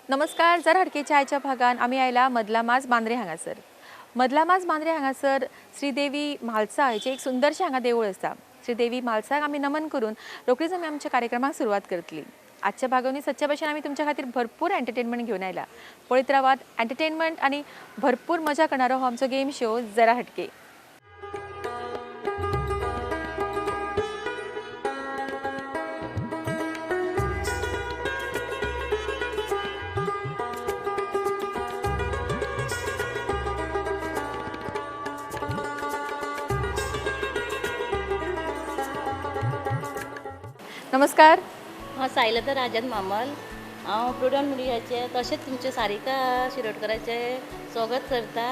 नमस्कार, जरा हटकेच्या आयच्या भागान आमी आयला मदला माज मांद्रे हांगासर. मदला माज मांद्रे हांगासर श्रीदेवी म्हालसा हेचें एक सुंदरशें हांगा देवूळ आसा. श्रीदेवी म्हालसाक आमी नमन करून रोखडीच आमी आमच्या कार्यक्रमाक सुरवात करतली. आजच्या भागांनी सदच्या भशेन आमी तुमच्या खातीर भरपूर एंटरटेनमेंट घेवन आयला. पळयत रावात एंटरटेनमेंट आनी भरपूर मजा करणारो हो आमचो गेम शो जरा हटके. नमस्कार, हांव साईलता राजन मामल. हांव प्रुडंट मिडियाचे तशेंच तुमचे सारिका शिरोडकराचें स्वागत करता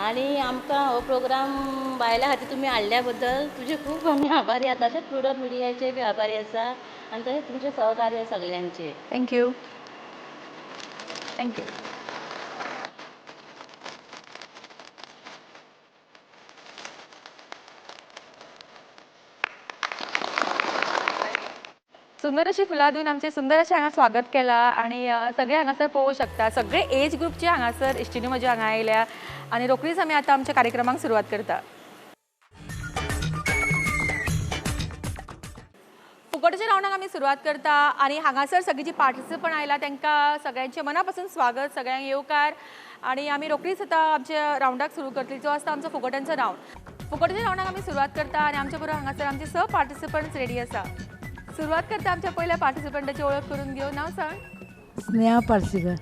आनी आमकां हो प्रोग्राम बायलां खातीर तुमी हाडल्या बद्दल तुजे खूब आमी आभारी आसा. तशेंच प्रुडंट मिडियाचे बी आभारी आसा आनी तशेंच तुमचें सहकार्य सगल्यांचें. Thank you. Thank you. सुंदर अशी फुलां दिवन आमचें सुंदर अशें हांगा स्वागत केलां आनी सगळे हांगासर पळोवंक शकता. सगळे एज ग्रुपचे हांगासर इश्टिणी म्हज्यो हांगा आयल्या आनी रोखडीच आमी आतां आमच्या कार्यक्रमाक सुरवात करता. फुगडच्या रावंडाक आमी सुरवात करता आनी हांगासर सगळीं जी पार्टिसिपंट आयला तांकां सगळ्यांचें मना पासून स्वागत, सगळ्यांक येवकार. आनी आमी रोखडीच आतां आमच्या रावंडाक सुरू करतली, जो आसता आमचो फुगोट्यांचो रावंड. फुगोट्याच्या रावंडाक आमी सुरवात करता आनी आमच्या बरोबर हांगासर आमचे स पार्टिसिपंट्स रेडी आसा. सुरवात करता आमच्या पहिल्या पार्टिसिपंटाची ओळख करून घेऊ. नाव सांग. स्नेहा पार्सेकर.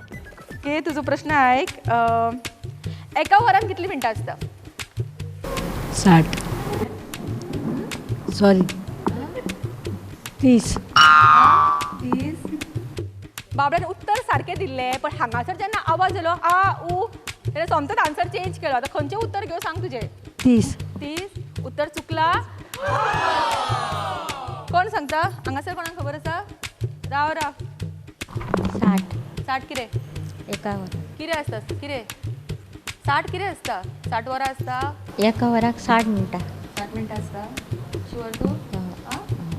ओके, तुजो प्रश्न ऐक. एका वरान कितली मिनटां आसता? 60. सॉरी, 30. 30. बाबड्यान उत्तर सारकें दिल्लें, पण हांगासर जेन्ना आवाज येयलो आ उ तेन्ना सोमतोच आन्सर चेंज केलो. आतां खंयचें उत्तर घेवं सांग तुजें? 30. 30 उत्तर चुकला. कोण सांगता हांगासर? कोणाक खबर आसा? राव राव. 60. 60 कितें? एका वराक कितें आसता? कितें 60 कितें आसता? 60 वरां आसता? एका वराक 60 मिनटां. 60 मिनटां आसता. शुअर तूं?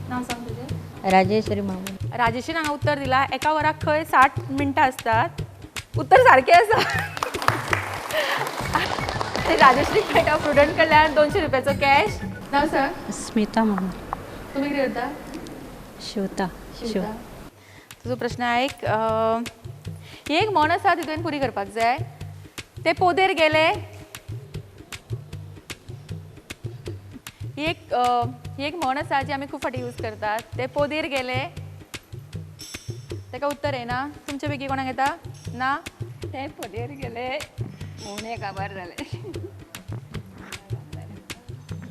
नांव सांग तुजें. राजेश्वरी मामू. राजेशीन हांगा उत्तर दिलां. एका वराक खंय 60 मिनटां आसतात. उत्तर सारकें आसा. राजेश्रीक मेळटा प्रुडंट कडल्यान 200 रुपयाचो कॅश. नांव सांग. स्मिता मामू. तुमी कितें करता? शिवता. शिवता. तुजो प्रश्न ऐक. ही एक म्हण आसा, ती तुवें पुरी करपाक जाय. ते पोदेर गेले. ही एक म्हण आसा जी आमी खूब फावटी यूज करतात. ते पोदेर गेले, ताका उत्तर येना. तुमचे पैकी कोणाक येता? ना. ते पोदेर गेले उणें काबार जाले.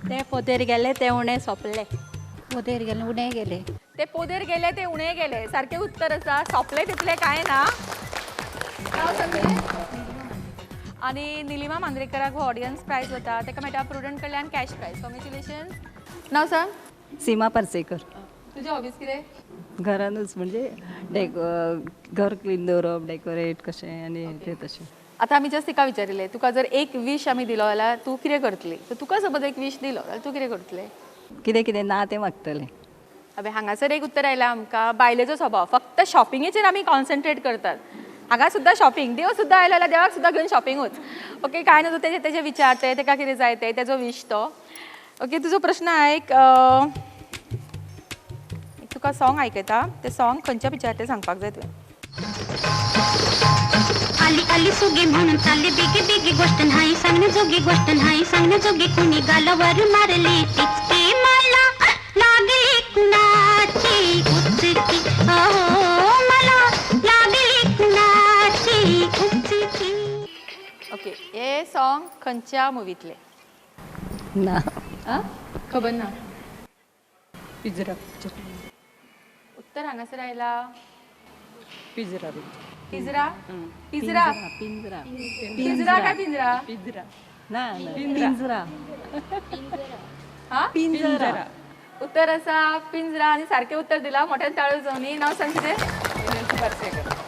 ते पोदेर गेले ते उणें सोंपले. पोदेर गेले उणें गेले. ते पोदेर गेले ते उणें गेले सारकें उत्तर आसा. सोंपले तितलें कांय ना. आनी निलिमा मांद्रेकराक हो ऑडियन्स प्रायज वता, ताका मेळटा प्रुडंट कडल्यान कॅश प्रायज. कॉंग्रेच्युलेशन्स. नांव सांग. सीमा पार्सेकर. तुजें हॉबीज कितें? घरानूच, म्हणजे घर क्लीन दवरप, डेकोरेट कशें आनी ते तशें. आतां आमी जस्ट तिका विचारिल्लें, तुका जर एक वीश आमी दिलो जाल्यार तूं कितें करतली? सो तुका समज एक वीश दिलो जाल्यार तूं कितें करतलें? कितें कितें ना तें मागतलें. अबे हांगासर एक उत्तर आयलां आमकां, बायलेचो स्वभाव. फक्त शॉपिंगेचेर आमी कॉन्सन्ट्रेट करतात. हांगा सुद्दां शॉपिंग, देव सुद्दां आयलो जाल्यार देवाक सुद्दां घेवन शॉपिंगूच. ओके, कांय ना, तूं तेजें विचार, ते ताका कितें जाय तें, तेजो वीश तो. ओके, तुजो प्रश्न ऐक. तुका सॉंग आयकयता, तें सॉंग खंयच्या पिक्चरार तें सांगपाक जाय तुवें. आली आली सुगी म्हणून चालली बेगी बेगी, गोष्ट नाही सांगण्याजोगी, गोष्ट नाही सांगण्याजोगी, कुणी गालावर मारली टिचकी, मला लागली कुणाची उचकी, अहो मला लागली कुणाची उचकी. ओके, हे सॉंग खंयच्या मुवींतलें? ना खबर ना. पिंजरा. उत्तर हांगासर आयला. पिंजरा. पिंजरा. पिंजरा. पिंजरा. पिंजरा काय पिंजरा? पिंजरा. ना, पिंजरा. हा, पिंजरा. उत्तर आसा पिंजरा आनी सारकें उत्तर दिलां. मोठ्यान ताळयो जावनी. नांव सांग कितें?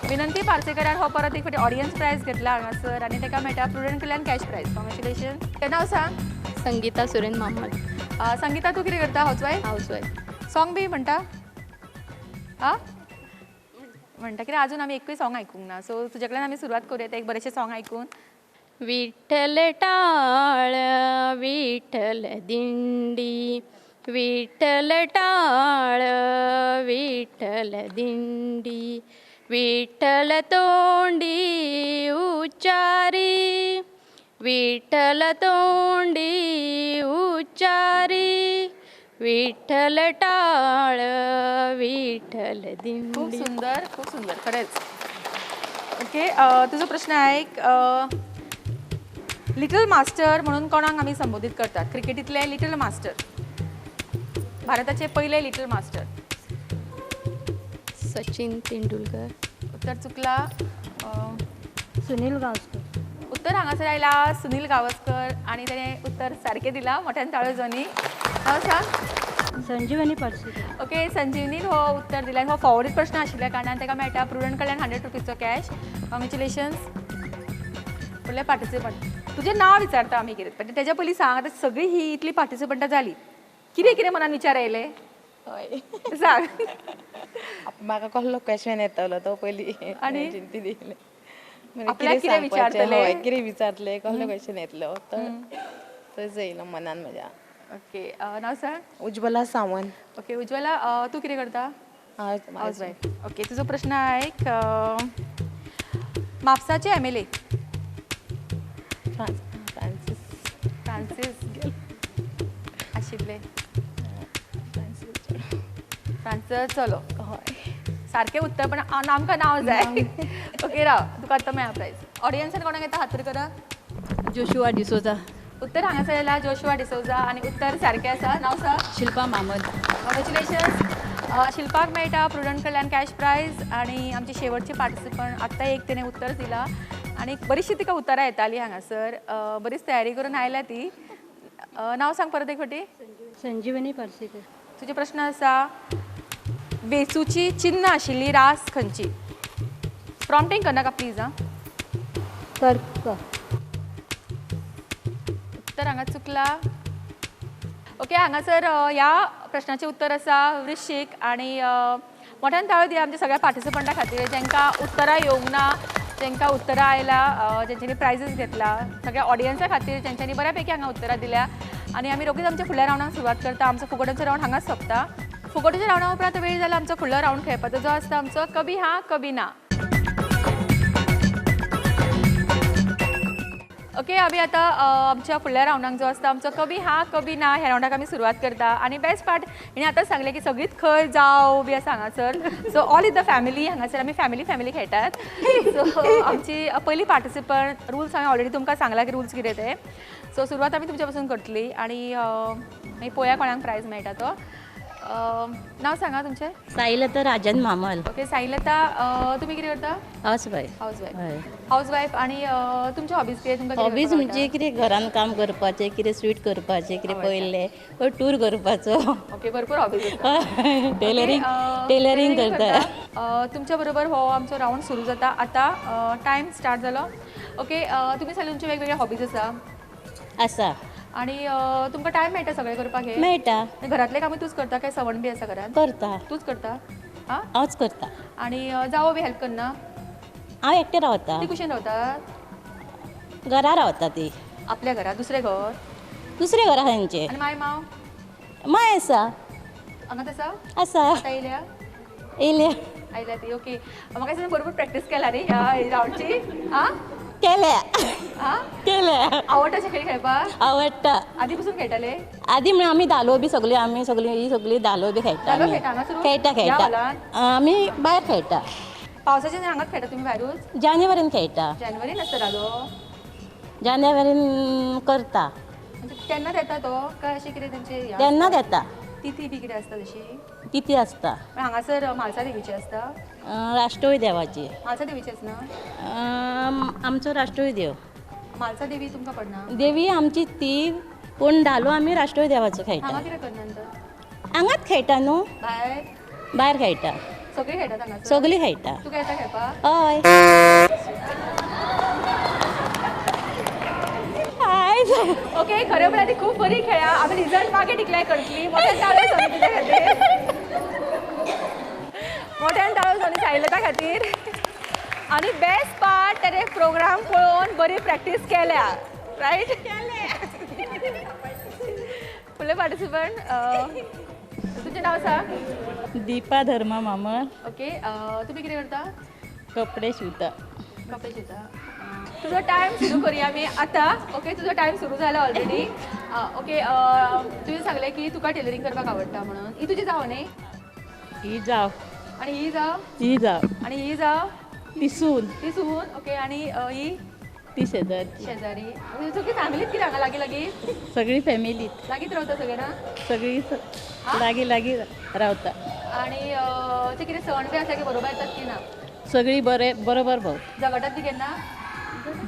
विनंती पार्सेकरान हो परत एक फावटी ऑडियन्स प्रायज घेतला हांगासर आनी ताका मेळटा प्रुडंट कडल्यान कॅश प्रायज. कॉंग्रेच्युलेशन. तें नांव सांग. संगीता सुरेन मामल. संगीता, तूं कितें करता? हावजवायफ. हावजवायफ. सॉंग बी म्हणटा? हा, म्हणटा कित्याक अजून आमी एकूय सॉंग आयकूंक ना, सो तुजे कडल्यान आमी सुरवात करूया तें एक बरेंशें सॉंग आयकून. विठ्ठल टाळ विठ्ठल दिंडी, विठ्ठल टाळ विठ्ठल दिंडी, विठ्ठल तोंडी उच्चारी, विठ्ठल तोंडी उच्चारी, विठ्ठल टाळ विठ्ठल दिंडी. खूप सुंदर, खूप सुंदर खरेंच. ओके, तुजो प्रश्न आहे लिटल मास्टर म्हणून कोणाक आमी संबोधीत करतात? क्रिकेटींतले लिटल मास्टर, भारताचे पयले लिटल मास्टर. सचिन तेंडुलकर. उत्तर चुकला. सुनील गावस्कर. उत्तर हांगासर आयला सुनील गावस्कर आनी तेणें उत्तर सारकें दिलां. मोठ्यान ताळयो जावनी. हांव सांग. संजीवनी पार्सेकर. ओके, संजीवनीन हो उत्तर दिला. हो फॉवर्ड प्रश्न आशिल्ल्या कारणान ताका मेळटा प्रुडंट कडल्यान 100 रुपीजचो कॅश. कॉंग्रेच्युलेशन्स. फुडले पार्टिसिपंट, तुजें नांव विचारता आमी कितें, पण तेज्या पयलीं सांग आतां सगळी ही इतली पार्टिसिपंटां जाली, कितें कितें मनान विचार आयले? हय सांग. म्हाका कसलो क्वेशन येतलो तो पयलीं आनी चिंती दिलें. आपल्याक कितें विचारतले, कितें विचारतले, कसलो क्वेशन येतलो तो येयलो मनान म्हज्या. ओके, नांव सांग. उज्वला सावंत. ओके उज्वला, तूं कितें करता? House wife. ओके, तुजो प्रश्न आयक, म्हापसाचे MLA Francis Francis आशिल्ले. फ्रांसीस चलो. हय सारकें उत्तर, पण आमकां नांव जाय. ओके राव, तुका आतां मेळ्ळा प्रायज. ऑडियन्सान कोणाक येता हात करा. जोशुआ डिसोजा. उत्तर हांगासर येयला जोशुआ डिसोजा आनी उत्तर सारकें आसा. नांव सांग. शिल्पा मामल. कॉंग्रेच्युलेशन्स. शिल्पाक मेळटा प्रुडंट कडल्यान कॅश प्रायज. आनी आमचे शेवटचे पार्टिसिपंट आत्तां एक तेणें उत्तर दिलां आनी बरीचशी तिका उत्तरां येतालीं हांगासर, बरीच तयारी करून आयल्या ती. नांव सांग परत एक फावटी. संजीवनी पार्सेकर. तुजे प्रश्न आसा, वेचूची चिन्न आशिल्ली रास खंयची? प्रॉम्प्टींग करनाका प्लीज. आं, तर्क. उत्तर हांगा चुकला. ओके, हांगासर ह्या प्रश्नाचें उत्तर आसा वृश्चिक. आनी मोठ्यान ताळयो दिया आमच्या सगळ्या पार्टिसिपंटा खातीर जांकां उत्तरां येवंक ना, जांकां उत्तरां आयला, जांच्यांनी प्रायजीस घेतला, सगळ्या ऑडियन्सा खातीर जांच्यांनी बऱ्यापैकी हांगा उत्तरां दिल्या. आनी आमी रोखडीच आमच्या फुडल्या रावंडाक सुरवात करता. आमचो फुगोट्यांचो रावंड हांगाच सोंपता. फुगोट्याच्या रावंडा उपरांत वेळ जाला आमचो फुडलो रावंड खेळपाचो, जो आसता आमचो कभी हा कभी ना. ओके, आमी आतां आमच्या फुडल्या रावंडाक जो आसता आमचो कभी हा कभी ना ह्या रावंडाक आमी सुरवात करता. आनी बेस्ट पार्ट हेणें आतांच सांगलें की सगळींच खंय जावं बी आसा हांगासर, so all is the family. हांगासर आमी फॅमिली फॅमिली खेळटात. सो आमची पयली पार्टिसिपंट, रुल्स हांवें ऑलरेडी तुमकां सांगला की रुल्स कितें ते. सो सुरवात आमी तुमच्या पासून करतली आनी मागीर पळोवया कोणाक प्रायज मेळटा तो. नांव सांगा तुमचें. साईलता राजन मामल. ओके साईलता, तुमी कितें करता? हावजवायफ. हावजवायफ. हावजवायफ. आनी तुमचे हॉबीज कितें? तुमकां हॉबीज म्हणजे कितें घरान काम करपाचें, कितें स्वीट करपाचें, कितें पळयल्लें टूर करपाचो. ओके, भरपूर हॉबीज. टेलरींग, टेलरींग करता. तुमच्या बरोबर हो आमचो रावंड सुरू जाता आतां. टायम स्टार्ट जालो. ओके, तुमी सांगले तुमचे वेगवेगळे हॉबीज आसा. आसा. आनी तुमकां टायम मेळटा सगळें करपाक? हें मेळटा. घरांतलें कामूय तूंच करता काय सवण बी आसा घरांत? करता. तूंच करता? आं, हांवच करता. आनी जावो बी हेल्प करना? हांव एकटें रावता. ती कुशीन रावता? घरा रावता ती. आपल्या घरा? दुसरें घर? दुसरें घर आसा तेंचें. आनी माय माव? माय आसा. हांगाच आसा? आसा. आतां येयल्या? येयल्या. आयल्या ती. ओके, म्हाका दिसता बरोबर प्रॅक्टीस केला न्ही ह्या रावंडची? आं, केल्या. केल्या. आवडटा खेळ खेळपाक? आवडटा. आदी पसून खेळटाले? आदी म्हणल्यार आमी धालो बी सगळी, आमी सगळी ही सगळी धालो बी खेळटा. खेळटा खेळटा आमी भायर खेळटा. पावसाच्या हांगाच खेळटा तुमी भायरूच? जानेवारीन खेळटा. जानेवारीन आसता धालो? जानेवारीन करता. तेन्नाच येता तो काय अशें कितें तेंचे? तेन्नाच येता. तिथी बी कितें आसता तशी? तिथी आसता. हांगासर म्हालसा देवीची आसता? राष्ट्रोळी देवाची. म्हालसा देवीची आसना? आमचो राष्ट्रोळी देव. म्हालसा देवी तुमकां पडना? देवी आमची ती, पूण धालो आमी राष्ट्रोळी देवाचो खेळटा. हांगा कितें करना नंतर? हांगाच खेळटा न्हू, भायर? भायर खेळटा. सगळीं खेळटात हांगासर? सगळीं खेळटा. तुका येता खेळपाक? हय. ओके, खरें म्हळ्यार ती खूब बरी खेळ्या. आमी रिजल्ट मागीर डिक्लेअर करतली. मोठ्यान ताळयो जावनी तुज्या खातीर. मोठ्यान ताळयो जावनी साईलता खातीर. खातीर. आनी बेस्ट पार्ट ताणें प्रोग्राम पळोवन बरी प्रॅक्टीस केल्या, रायट? फुडले पार्टिसिपंट, तुजें नांव सांग. दीपा धर्मा मामल. ओके, तुमी कितें करता? कपडे शिवता. कपडे शिवता. तुजो टायम सुरू करूया आमी आतां. ओके, तुजो टायम सुरू जाला ऑलरेडी. ओके, तुवें सांगलें की तुका टेलरींग करपाक आवडटा म्हणून. ही तुजी जाव न्ही? ही जाव. आनी ही जाव? ही जाव. आनी ही जाव? ती सून. ती सून. ओके, आनी ही? ती शेजारी. शेजारी. सगळी फॅमिलीत कितें हांगा लागीं लागीं? सगळी फॅमिलीत. लागींच रावता सगळे ना? सगळी लागीं लागीं रावता. आनी ते कितें सण बी आसा की बरोबर येतात की ना? सगळी बरे बरोबर भाव. झगडटात बी केन्ना?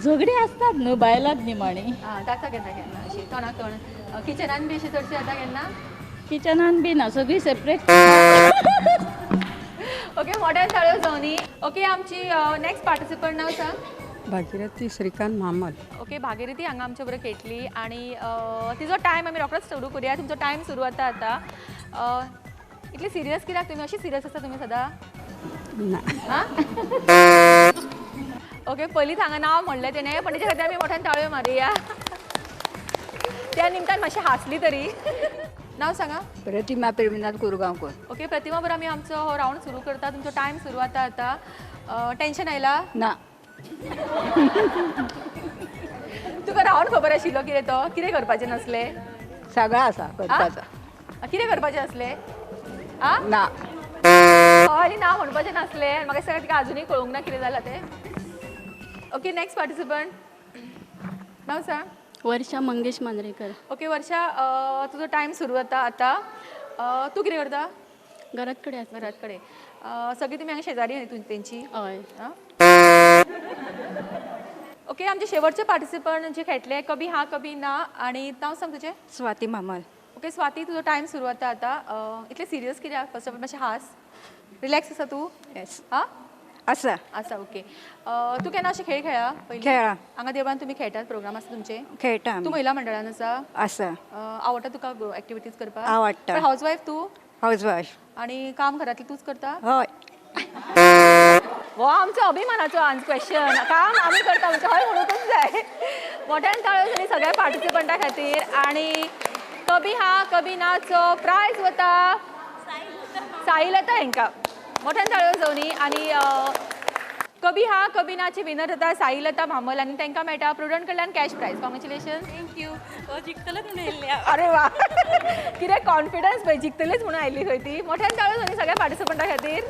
झगडी आसतात न्हू बायलांत निमाणी. आं, जाता केन्ना केन्ना अशी तोंडाक तोंड. किचनान बी अशें चडशें जाता केन्ना? किचनान बी ना, सगळी सेपरेट. ओके, मोठ्यान ताळयो जावनी. ओके, आमची नेक्स्ट पार्टिसिपंट नांव सांग. भागीरथी श्रीकांत म्हामल. ओके, भागीरथी हांगा आमचे बरोबर खेळटली आनी तिजो टायम आमी रोखडोच सुरू करूया. तुमचो टायम सुरू जाता आतां. इतली सिरियस कित्याक तुमी? अशी सिरियस आसता तुमी सदां? ना. ओके, पयलींच हांगा नांव म्हणलें तेणें, पण तेच्या खातीर आमी मोठ्यान ताळयो मारुया. त्या निमतान मातशी हांसली तरी. नांव सांगा. प्रतिमा प्रेमनाथ कुरगांवकर. ओके, प्रतिमा बरोबर आमी आमचो हो रावंड सुरू करता. तुमचो टायम सुरू जाता आतां. टेन्शन आयला? ना. तुका रावंड खबर आशिल्लो कितें तो? कितें करपाचें नासलें? सगळें आसा करपाचो. कितें करपाचें आसलें? आं, ना. हय ना म्हणपाचें नासलें. म्हाका सगळें तिका अजुनूय कळूंक ना कितें जालां तें. ओके, नेक्स्ट पार्टिसिपंट नांव सांग. वर्षा मंगेश मांद्रेकर. ओके वर्षा, तुजो टायम सुरू जाता आतां. तूं कितें करता? घरात कडेन आसा. घरात कडेन. सगळीं तुमी हांगा शेजारी न्ही तेंची? हय. ओके, आमचे शेवटचे पार्टिसिपंट जे खेळटले कभी हा कभी ना. आनी नांव सांग तुजें. स्वाती म्हामल. ओके स्वाती, तुजो टायम सुरू जाता आतां. इतलें सिरियस कित्याक? फर्स्ट ऑफ ऑल मातशें हांस, रिलॅक्स आसा तूं? येस आं आसा आसा. ओके, तूं केन्ना अशें खेळ खेळ्ळा पयलीं? खेळ्ळा. हांगा देवळान तुमी खेळटात, प्रोग्राम आसता तुमचे? खेळटा. तूं महिला मंडळान आसा? आसा. आवडटा तुका एक्टिविटीज करपाक? आवडटा. हावज वायफ तूं? House wife. आनी काम घरांतलें तूंच करता? हय. हो आमचो अभिमानाचो आज क्वेश्चन. काम आमी करता म्हणजे हय म्हणूंकच जाय. मोठ्यान ताळयो जाली सगळ्या पार्टिसिपंटा खातीर. आनी कभी हा कभी नाचो प्रायज वता साईलता हेंकां. मोठ्यान ताळयो जावनी. आनी कभी हा कभी नाचे विनर जाता साईलता म्हामल आनी तांकां मेळटा प्रुडंट कडल्यान cash prize. Congratulation. Thank you. जिखतलेच म्हणून येयल्लें. अरे वा, कितें कॉन्फिडन्स पळय, जिखतलेच म्हणून आयिल्ली खंय ती. मोठ्यान ताळयो जावनी सगळ्या पार्टिसिपंटा खातीर.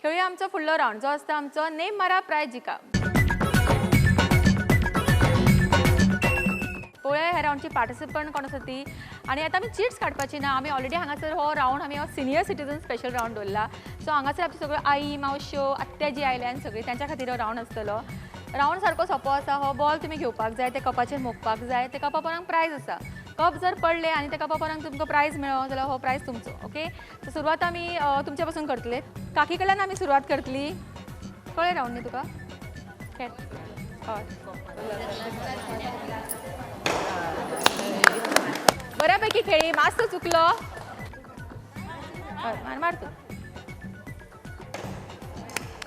खेळुया आमचो फुडलो रावंड जो आसता आमचो नेम मारा प्रायज जिका. पळोवया ह्या रावंडची पार्टिसिपंट कोण आसा ती. आनी आतां आमी चिट्स काडपाची ना, आमी ऑलरेडी हांगासर हो रावंड आमी हो सिनियर सिटीजन स्पेशल रावंड दवरला. सो हांगासर आमच्यो सगळ्यो आई मावश्यो आत्या जी आयल्या आनी सगळीं तांच्या खातीर हो रावंड आसतलो. रावंड सारको सोंपो आसा. हो बॉल तुमी घेवपाक जाय, ते कपाचेर मोखपाक जाय, ते कपा पोरांक प्रायज आसा. कप जर पडले आनी त्या कपा पोरांक तुमकां प्रायज मेळ्ळो जाल्यार हो प्रायज तुमचो. ओके, सो सुरवात आमी तुमच्या पासून करतले. काकी कडल्यान आमी सुरवात करतली. कळ्ळें रावंड न्ही तुका? खेळ. हय, बऱ्यापैकी खेळी, मातसो चुकलो. हय, मार मार तूं.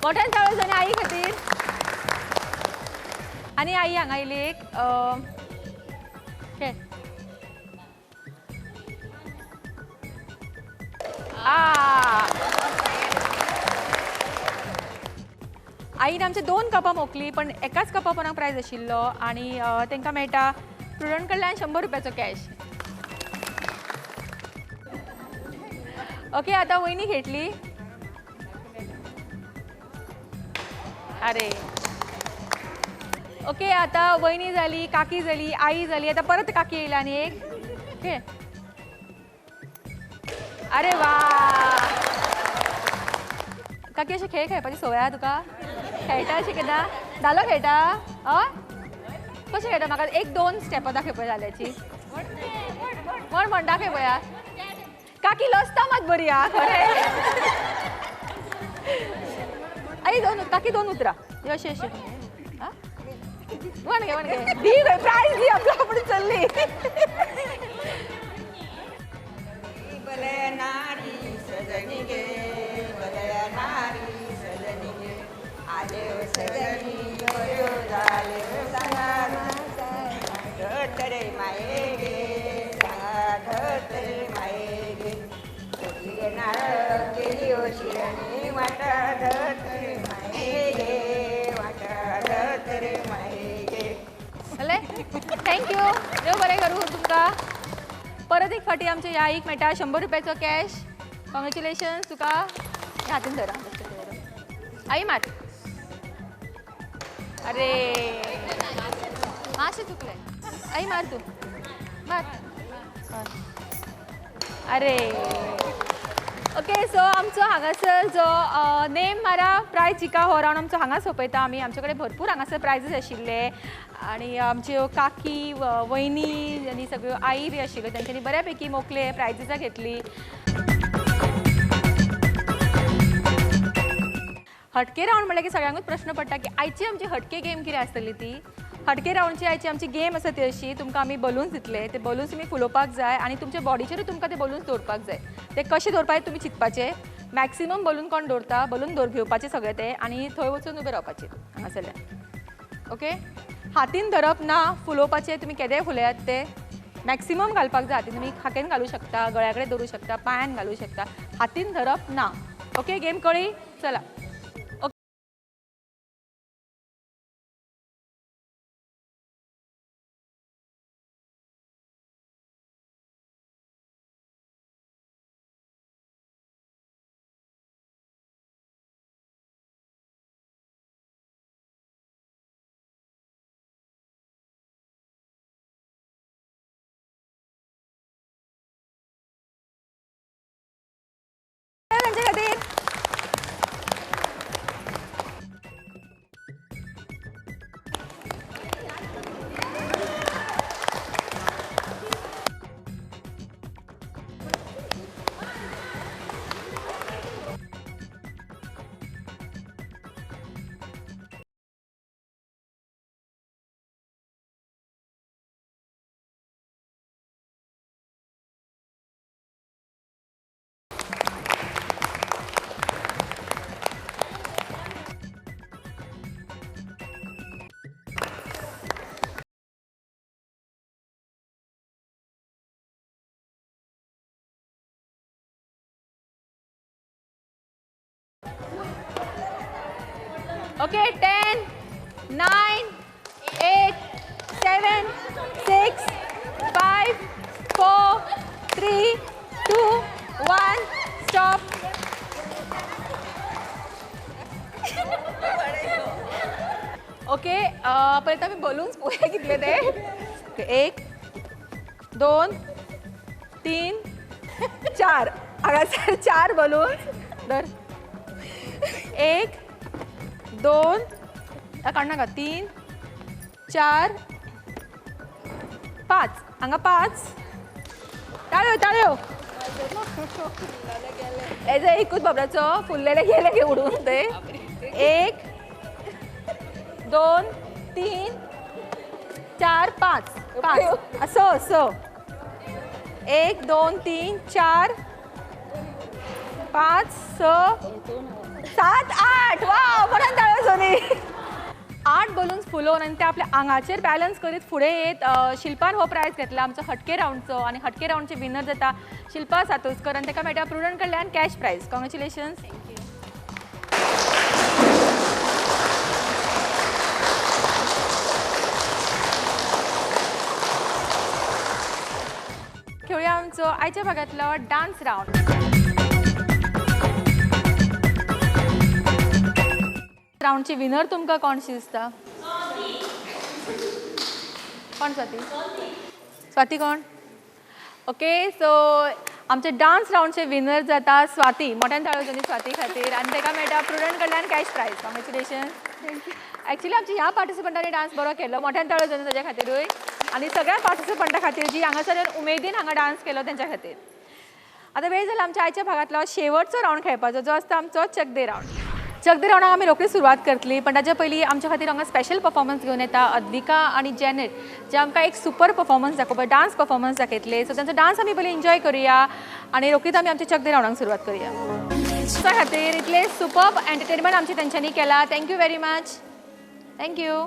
मोठ्यान ताळयो जावनी आई खातीर. आनी आई हांगा येयली एक. खेळ. आईन आमचे 2 कपां मोखली, पण एकाच कपा पोरांक प्रायज आशिल्लो आनी तांकां मेळटा प्रुडंट कडल्यान 100 रुपयाचो कॅश. ओके, आतां वयनी खेळटली. अरे ओके, आतां वयनी जाली, काकी जाली, आई जाली, आतां परत काकी येयला आनी एक. खेळ. अरे वा, काकी अशें खेळ खेळपाची संवय आहा तुका? खेळटा अशें केन्ना? धालो खेळटा? हय, कशें खेळटा? म्हाका 1-2 स्टेपां दाखय पळय धाल्याची. म्हण म्हण दाखय पळया. काकी लजता मात बरी आहा खरें. आई दोन, काकी 2 उतरां अशें अशें. म्हण घे, म्हण घे, दी प्रायज दी आमकां, आपूण चल्ली. Thank you, देव बरें करूं तुमकां. परत एक फाटी आमच्या ह्या एक मेळटा 100 रुपयाचो कॅश. कॉंग्रेच्युलेशन्स तुका. हातीन धरा, आई मार. अरे मातशें चुकलें. आई मार, तूं मार. अरे ओके, सो आमचो हांगासर जो नेम मारा प्रायज जिका हो रावंड आमचो हांगा सोंपयता आमी. आमचे कडेन भरपूर हांगासर प्रायजीस आशिल्ले आनी आमच्यो काकी, वयनी आनी सगळ्यो आई बी आशिल्ल्यो, तेंच्यांनी बऱ्या पैकी मोकले प्रायजीसां घेतली. हटके रावंड म्हणल्यार की सगळ्यांकूच प्रश्न पडटा की आयची आमची हटके गेम कितें आसतली ती. हटके रावंडची आयची आमची गेम आसा ती अशी, तुमकां आमी बलून्स दितले, ते बलून्स तुमी फुलोवपाक जाय आनी तुमच्या बॉडीचेरूय तुमकां ते बलून्स दवरपाक जाय. ते कशे दवरपाचे तुमी चिंतपाचे. मॅक्सिमम बलून कोण दवरता, बलून घेवपाचे सगळे ते आनी थंय वचून उबे रावपाचे हांगासरल्यान. ओके, हातीन धरप ना, फुलोवपाचे. तुमी केदेय फुलयात ते मॅक्सिमम घालपाक जाय. हातीन तुमी खाकेन घालूं शकता, गळ्या कडेन दवरूं शकता, पांयान घालूं शकता, हातीन धरप ना. ओके, गेम कळ्ळी? चला. Okay, 10, 9, 8, 7, 6, 5, 4, 3, 2, 1, stop. Okay, पळयता आमी बलून्स पळोवया कितले ते. 1, 2, 3, 4. हांगासर 4 बलून्स धर. 1, 2, काडनाका, 3, 4, 5. हांगा 5. टाळयो टाळयो. एज एकूच बाबराचो फुल्लेले गेले गे उडून ते. 1, 2, 3, 4, 5. 5 असो असो. 1, 2, 3, 4, 5, 6, 7, 8. वा, म्हणून टाळयो सोनी. 8 बलून्स फुलोवन आनी ते आपल्या आंगाचेर बॅलन्स करीत फुडें येत शिल्पान हो प्रायज घेतला आमचो हटके रावंडचो. आनी हटके रावंडचे विनर जाता शिल्पा सातोस्कर आनी ताका मेळटा प्रुडंट कडल्यान कॅश प्रायज. कॉंग्रेच्युलेशन्स. खेळुया आमचो आयच्या भागांतलो डान्स रावंड. रावंडची विनर तुमकां कोण शी दिसता? कोण? स्वाती. स्वाती कोण? ओके, सो आमचे डान्स रावंडचे विनर जाता स्वाती. मोठ्यान ताळयो जाली स्वाती खातीर आनी ताका मेळटा प्रुडंट कडल्यान कॅश प्रायज. कॉंग्रेच्युलेशन. एक्चुअली आमच्या ह्या पार्टिसिपंटांनी डान्स बरो केलो, मोठ्यान ताळयो जाली ताच्या खातीरूय आनी सगळ्या पार्टिसिपंटा खातीर जी हांगासर उमेदीन हांगा डान्स केलो तेंच्या खातीर. आतां वेळ जाला आमच्या आयच्या भागांतलो शेवटचो रावंड खेळपाचो, जो आसता आमचो चक दे रावंड. चक दे रावंडाक आमी रोखडीच सुरवात करतली, पण ताच्या पयलीं आमच्या खातीर हांगा स्पेशल परफॉर्मन्स घेवन येता अद्विका आनी जेनेट, जे आमकां एक सुपर परफॉर्मन्स दाखोवपा, डान्स परफॉर्मन्स दाखयतले. सो तांचो डान्स आमी पयलीं एन्जॉय करुया आनी रोखडीच आमी आमच्या चक दे रावंडाक सुरवात करुया. त्या खातीर इतले सुपर एंटरटेनमेंट आमचे तेंच्यांनी केला. Thank you very much. Thank you.